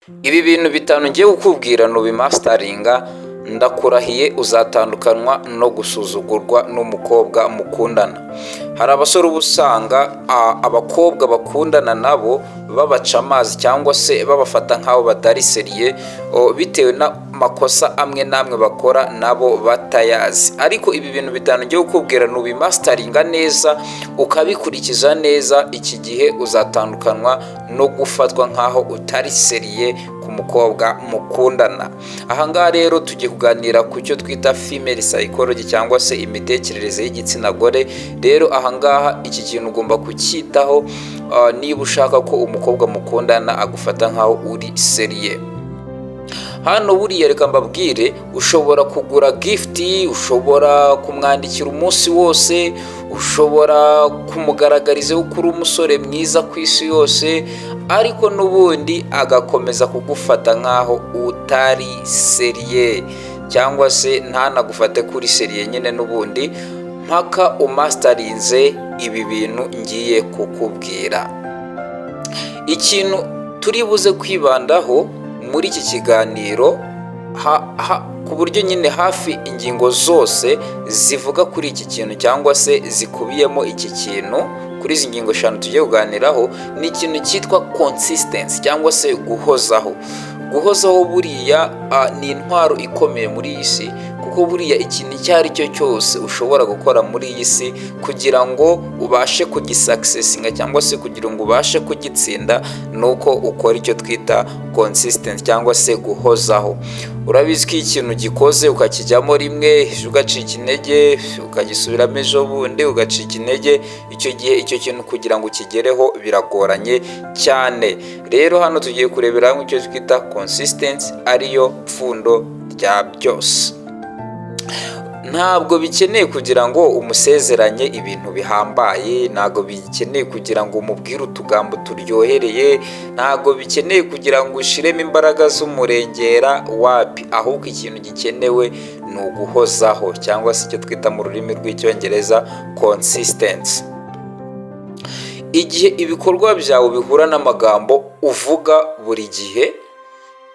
Ibi bintu bitanu ngiye kukubwira, nubimasteringa, ndakurahiye uzatandukanywa no gusuzugurwa n'umukobwa mukundana. Hari abasore uba usanga abakobwa bakundana nabo babaca amazi cyangwa se babafata nk'aho batari sérieux, bitewe n'amakosa amwe n'amwe bakora nabo batayazi. Ariko ibi bintu bitanu ngiye kukubwira, nubimasteringa neza, ukabikurikiza neza, iki gihe uzatandukanywa no gufatwa nk'aho utari sérieux ku mukobwa mukundana. Ahangaha rero tugiye kuganira ku cyo twita female psychology cyangwa se imitekerereze y'igitsina gore. Rero ahangaha iki kintu ugomba kucyitaho niba ushaka ko umukobwa mukundana agufata nk'aho uri sérieux. Hano buriya reka mbabwire, ushobora kugura gift, ushobora kumwandikira umunsi wose, ushobora kumugaragariza ko uri umusore mwiza ku isi yose, ariko n'ubundi agakomeza kugufata nk'aho utari sérieux cyangwa se ntanagufate kuri sérieux nyine n'ubundi, mpaka umasterinze ibi bintu ngiye kukubwira. Ikintu turi buze kwibandaho muri iki kiganiro, ku buryo nyine hafi ingingo zose zivuga kuri iki kintu cyangwa se zikubiyemo iki kintu, kuri izi ngingo eshanu tugiye kuganiraho, ni ikintu cyitwa consistency cyangwa se guhozaho. Guhozaho buriya ni intwaro ikomeye muri iyi si, kuko buriya ikintu icyo ari cyo cyose ushobora gukora muri iyi si kugira ngo ubashe kugisuccessinga cyangwa se kugira ngo ubashe kugitsinda, ni uko ukora icyo twita consistency cyangwa se guhozaho. Urabizi ko iyo ikintu gikoze ukakijyamo rimwe, ejo ugacika intege, ukagisubiramo ejo bundi ugacika intege, icyo gihe icyo kintu kugira ngo ukigereho biragoranye cyane. Rero hano tugiye kurebera hamwe icyo twita consistency, ariyo pfundo rya byose. Ntabwo bikeneye kugira ngo umusezeranye ibintu bihambaye, ntabwo bikeneye kugira ngo umubwire utugambo turyohereye, ntabwo bikeneye kugira ngo ushyiremo imbaraga z'umurengera, wapi. Ahubwo ikintu gikenewe ni uguhozaho cyangwa se icyo twita mu rurimi rw'Icyongereza consistency. Igihe ibikorwa byawe bihura n'amagambo uvuga buri gihe,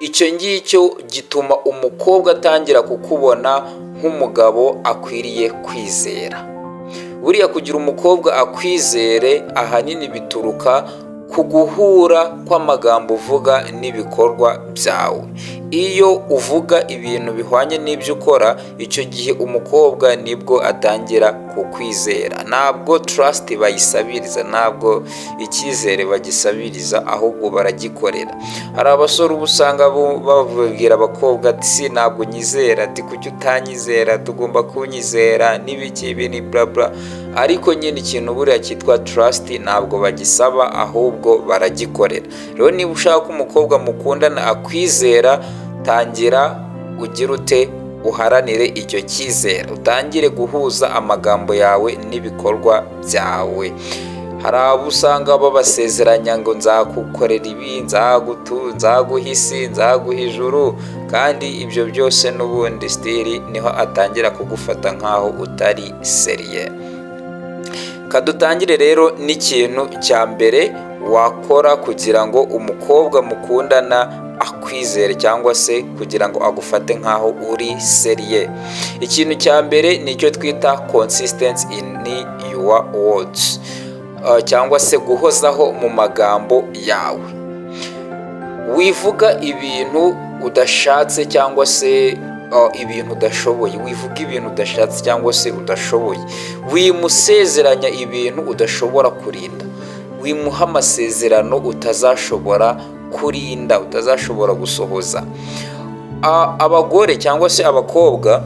icyo ngicyo gituma umukobwa atangira kukubona nk'umugabo akwiriye kwizera. Buriya kugira umukobwa akwizere ahanini bituruka ku guhura kw'amagambo uvuga n'ibikorwa byawe. Iyo uvuga ibintu bihwanye n'ibyo ukora, icyo gihe umukobwa nibwo atangira kukwizera. Ntabwo trust bayisabiriza, ntabwo icyizere bagisabiriza, ahubwo baragikorera. Hari abasore uba usanga babwira abakobwa ati: "Si ntabwo nyizera," ati: "Kuki utanyizera? Tugomba kunyizera," n'ibiki ibi ni bla bla. Ariko nyine ikintu buriya cyitwa trust ntabwo bagisaba, ahubwo baragikorera. Rero niba ushaka ko umukobwa mukundana akwizera, tangira ugire ute? Uharanire icyo cyizere, utangire guhuza amagambo yawe n'ibikorwa byawe. Hari abo usanga babasezeranya ngo: "Nzagukorera ibi, nzaguha isi, nzaguha ijuru," kandi ibyo byose n'ubundi still niho atangira kugufata nk'aho utari sérieux. Kadutangire rero n'ikintu cya mbere wakora kugira ngo umukobwa mukundana akwizere cyangwa se kugira ngo agufate nk'aho uri sérieux. Ikintu cya mbere ni icyo twita consistency in your words, cyangwa se guhozaho mu magambo yawe. Wivuga ibintu udashatse cyangwa se ibintu udashoboye. Wivuga ibintu udashatse cyangwa se udashoboye. Wimusezeranya ibintu udashobora kurinda. Wimuha amasezerano utazashobora kurinda, utazashobora gusohoza. Abagore cyangwa se abakobwa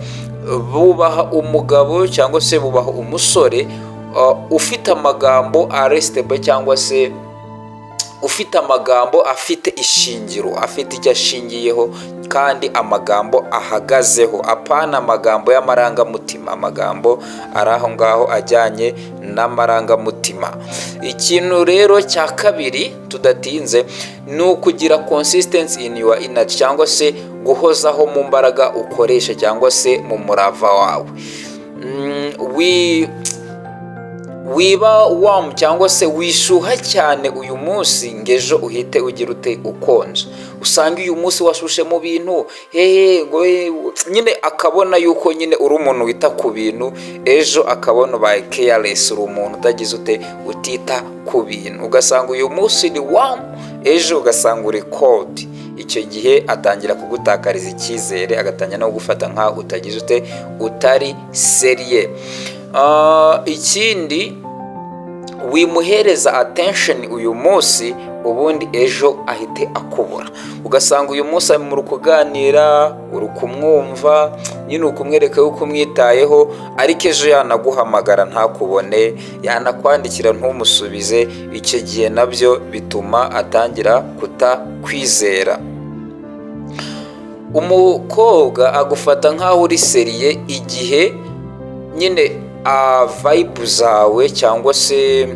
bubaha umugabo cyangwa se bubaha umusore ufite amagambo ari stable cyangwa se ufite amagambo afite ishingiro, afite icyo ashingiyeho kandi amagambo ahagazeho, apana amagambo y'amarangamutima, amagambo ari aho ngaho ajyanye n'amarangamutima. Ikintu rero cya kabiri tudatinze ni ukugira consistency in your energy cyangwa se guhozaho mu mbaraga ukoresha cyangwa se mu murava wawe. Wiba warm cyangwa se wishyuha cyane uyu munsi ngo ejo uhite ugira ute? Ukonja. Usanga uyu munsi washushe mu bintu hehe ngo nyine akabona yuko nyine uri umuntu wita ku bintu, ejo akabona ubaye careless, uri umuntu utagize ute? Utita ku bintu. Ugasanga uyu munsi ni warm, ejo ugasanga uri cold. Icyo gihe atangira kugutakariza icyizere, agatangira no kugufata nkaho utagize ute? Utari sérieux. Ikindi, wimuhereza attention uyu munsi, ubundi ejo ahite akubura. Ugasanga uyu munsi muri kuganira, uri kumwumva nyine, uri kumwereka yuko umwitayeho, ariko ejo yanaguhamagara ntakubone, yanakwandikira ntumusubize. Icyo gihe nabyo bituma atangira kutakwizera. Umukobwa agufata nk'aho uri sérieux igihe nyine vibe zawe cyangwa se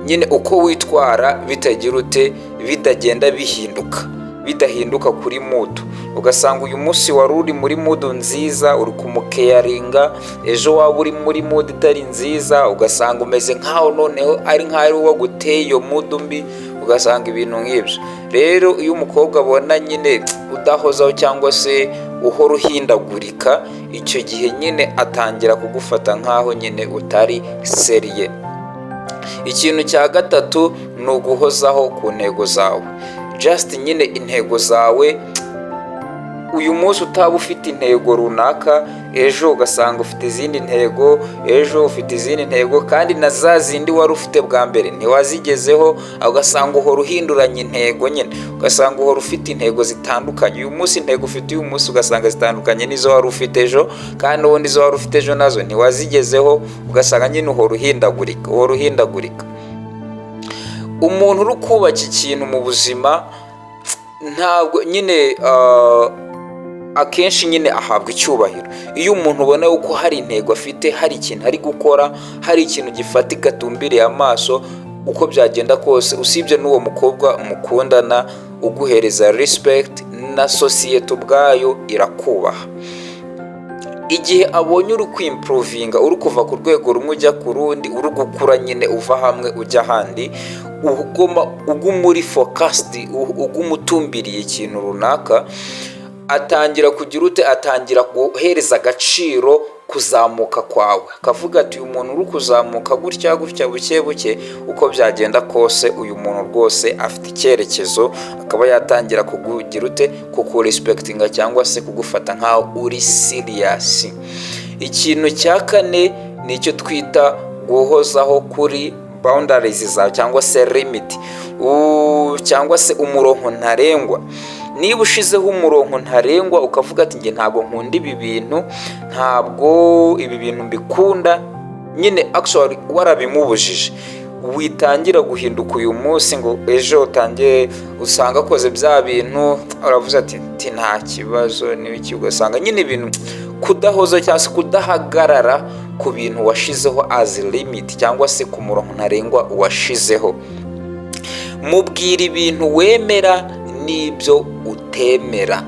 nyine uko witwara bitagira ute? Bitagenda bihinduka, bidahinduka kuri mood. Ugasanga uyu munsi wari uri muri mood nziza, uri kumucaringa, ejo waba uri muri mood itari nziza, ugasanga umeze nkaho noneho ari nkaho ari wowe waguteye iyo mood mbi, ugasanga ibintu nk'ibyo. Rero iyo umukobwa abona nyine udahozaho cyangwa se uhora uhindagurika, icyo gihe nyine atangira kugufata nkaho nyine utari sérieux. Ikintu cya gatatu ni uguhozaho ku ntego zawe. Just nyine intego zawe, uyu munsi utaba ufite intego runaka, ejo ugasanga ufite izindi ntego, ejo ufite izindi ntego, kandi na za zindi wari ufite bwa mbere ntiwazigezeho. Ugasanga uhora uhinduranya intego nyine, ugasanga uhora ufite intego zitandukanye. Uyu munsi intego ufite uyu munsi ugasanga zitandukanye n'izo wari ufite ejo, kandi n'ubundi izo wari ufite ejo nazo ntiwazigezeho. Ugasanga nyine uhora uhindagurika, uhora uhindagurika. Umuntu uri kubaka ikintu mu buzima ntabwo nyine akenshi nyine ahabwa icyubahiro. Iyo umuntu ubona yuko hari intego afite, hari ikintu ari gukora, hari ikintu gifatika atumbiriye amaso, uko byagenda kose, usibye n'uwo mukobwa mukundana uguhereza respect, na sosiyete ubwayo irakubaha. Igihe abonye uri kwimprovinga, uri kuva ku rwego rumwe ujya ku rundi, uri gukura nyine uva hamwe ujya ahandi, uguma uri focused, uguma utumbiriye ikintu runaka, atangira kugira ute? Atangira guhereza agaciro kuzamuka kwawe, akavuga ati: "Uyu muntu uri kuzamuka gutya gutya, buke buke, uko byagenda kose uyu muntu rwose afite icyerekezo." Akaba yatangira kukugira ute? Kukurespectinga cyangwa se kugufata nkaho uri serious. Ikintu cya kane ni icyo twita guhozaho kuri boundaries zawe cyangwa se limit cyangwa se umurongo ntarengwa. Niba ushizeho umurongo ntarengwa, ukavuga ati: "Njye ntabwo nkunda ibi bintu, ntabwo ibi bintu mbikunda," nyine actually warabimubujije, witangira guhinduka uyu munsi ngo ejo utangire usanga akoze bya bintu, uravuze ati "Nta kibazo" n'ibiki. Ugasanga nyine ibintu kudahoza cyangwa se kudahagarara ku bintu washizeho as limit cyangwa se ku murongo ntarengwa washizeho. Mubwira ibintu wemera n'ibyo utemera.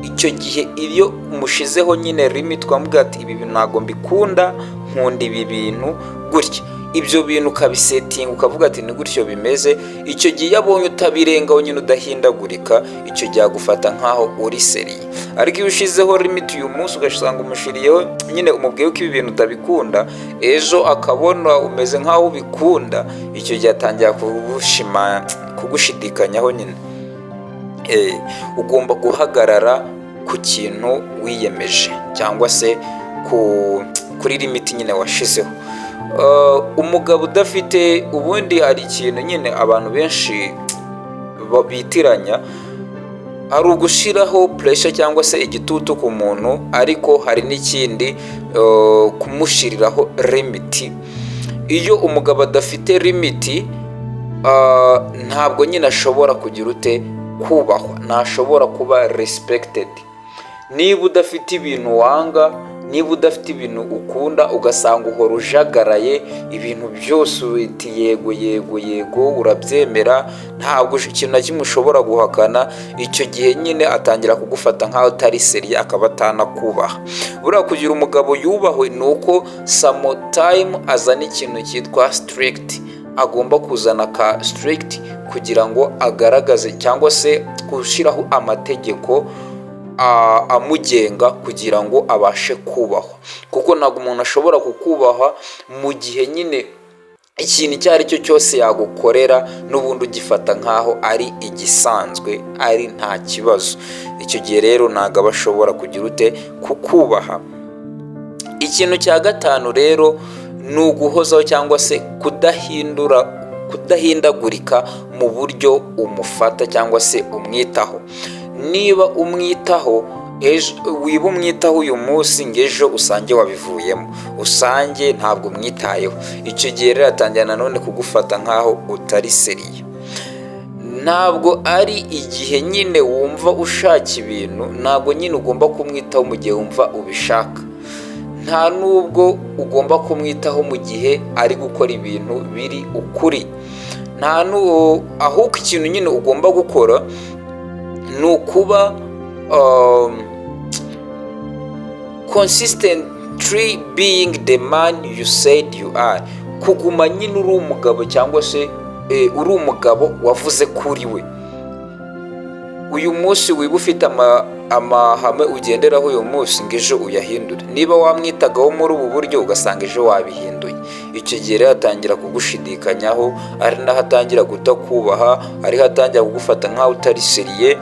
Icyo gihe iyo umushizeho nyine limit, ukamubwira ati: "Ibi bintu ntabwo mbikunda, nkunda ibi bintu gutya," ibyo bintu ukabisettinga, ukavuga ati: "Ni gutyo bimeze." Icyo gihe iyo abonye utabirengaho nyine, udahindagurika, icyo gihe agufata nkaho uri sérieux. Ariko iyo ushizeho limit uyu munsi, ugasanga umushiriyeho nyine, umubwiye ko ibi bintu utabikunda, ejo akabona umeze nkaho ubikunda, icyo gihe atangira kugushima, kugushidikanyaho nyine. Ugomba guhagarara ku kintu wiyemeje cyangwa se kuri limit nyine washizeho. Umugabo udafite, ubundi hari ikintu nyine abantu benshi bitiranya: hari ugushyiraho pressure cyangwa se igitutu ku muntu, ariko hari n'ikindi, kumushyiriraho limit. Iyo umugabo adafite limit, ntabwo nyine ashobora kugira ute? Kubahwa, ntashobora kuba respected. Niba udafite ibintu wanga, Niba udafite ibintu ukunda, ugasanga uhora ujagaraye, ibintu byose uti "Yego, yego, yego", urabyemera, ntabwo ikintu na kimwe ushobora guhakana, icyo gihe nyine atangira kugufata nk'aho utari sérieux, akaba atanakubaha. Buriya kugira umugabo yubahwe ni uko sometime azana ikintu cyitwa strict. Agomba kuzana ka strict kugira ngo agaragaze cyangwa se gushyiraho amategeko amugenga kugira ngo abashe kubahwa, kuko ntabwo umuntu ashobora kukubaha mu gihe nyine ikintu icyo ari cyo cyose yagukorera n'ubundi ugifata nk'aho ari igisanzwe, ari nta kibazo. Icyo gihe rero ntabwo aba ashobora kugira ute? Kukubaha. Ikintu cya gatanu rero ni uguhozaho cyangwa se kudahindura, kudahindagurika mu buryo umufata cyangwa se umwitaho. Niba umwitaho ejo, wiba umwitaho uyu munsi ngo ejo usange wabivuyemo, usange ntabwo umwitayeho. Icyo gihe rero atangira nanone kugufata nk'aho utari sérieux. Ntabwo ari igihe nyine wumva ushaka ibintu, ntabwo nyine ugomba kumwitaho mu gihe wumva ubishaka. Nta nubwo ugomba kumwitaho mu gihe ari gukora ibintu biri ukuri. Nta n'uwo. Ahubwo ikintu nyine ugomba gukora ni ukuba consistently being the man you said you are, kuguma nyine uri umugabo cyangwa se uri umugabo wavuze ko uri we. Uyu munsi wiba ufite amahame ugenderaho uyu munsi ngo ejo uyahindure. Niba wamwitagaho muri ubu buryo, ugasanga ejo wabihinduye, icyo gihe rero atangira kugushidikanyaho, ari naho atangira kutakubaha, ariho atangira kugufata nk'aho utari sérieux,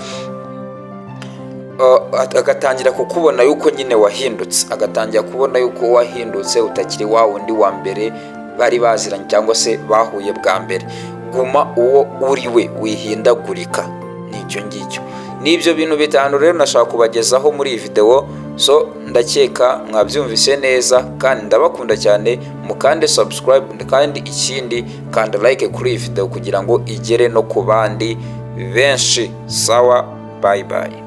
agatangira kukubona yuko nyine wahindutse, agatangira kubona yuko wahindutse, utakiri wa wundi wa mbere bari baziranye cyangwa se bahuye bwa mbere. Guma uwo uri we, wihindagurika. Ni icyo ngicyo. Ni ibyo bintu bitanu rero nashaka kubagezaho muri iyi videwo. So ndakeka mwabyumvise neza kandi ndabakunda cyane. Mukande subscribe, kandi ikindi kanda like kuri iyi videwo kugira ngo igere no ku bandi benshi. Sawa, bye bye.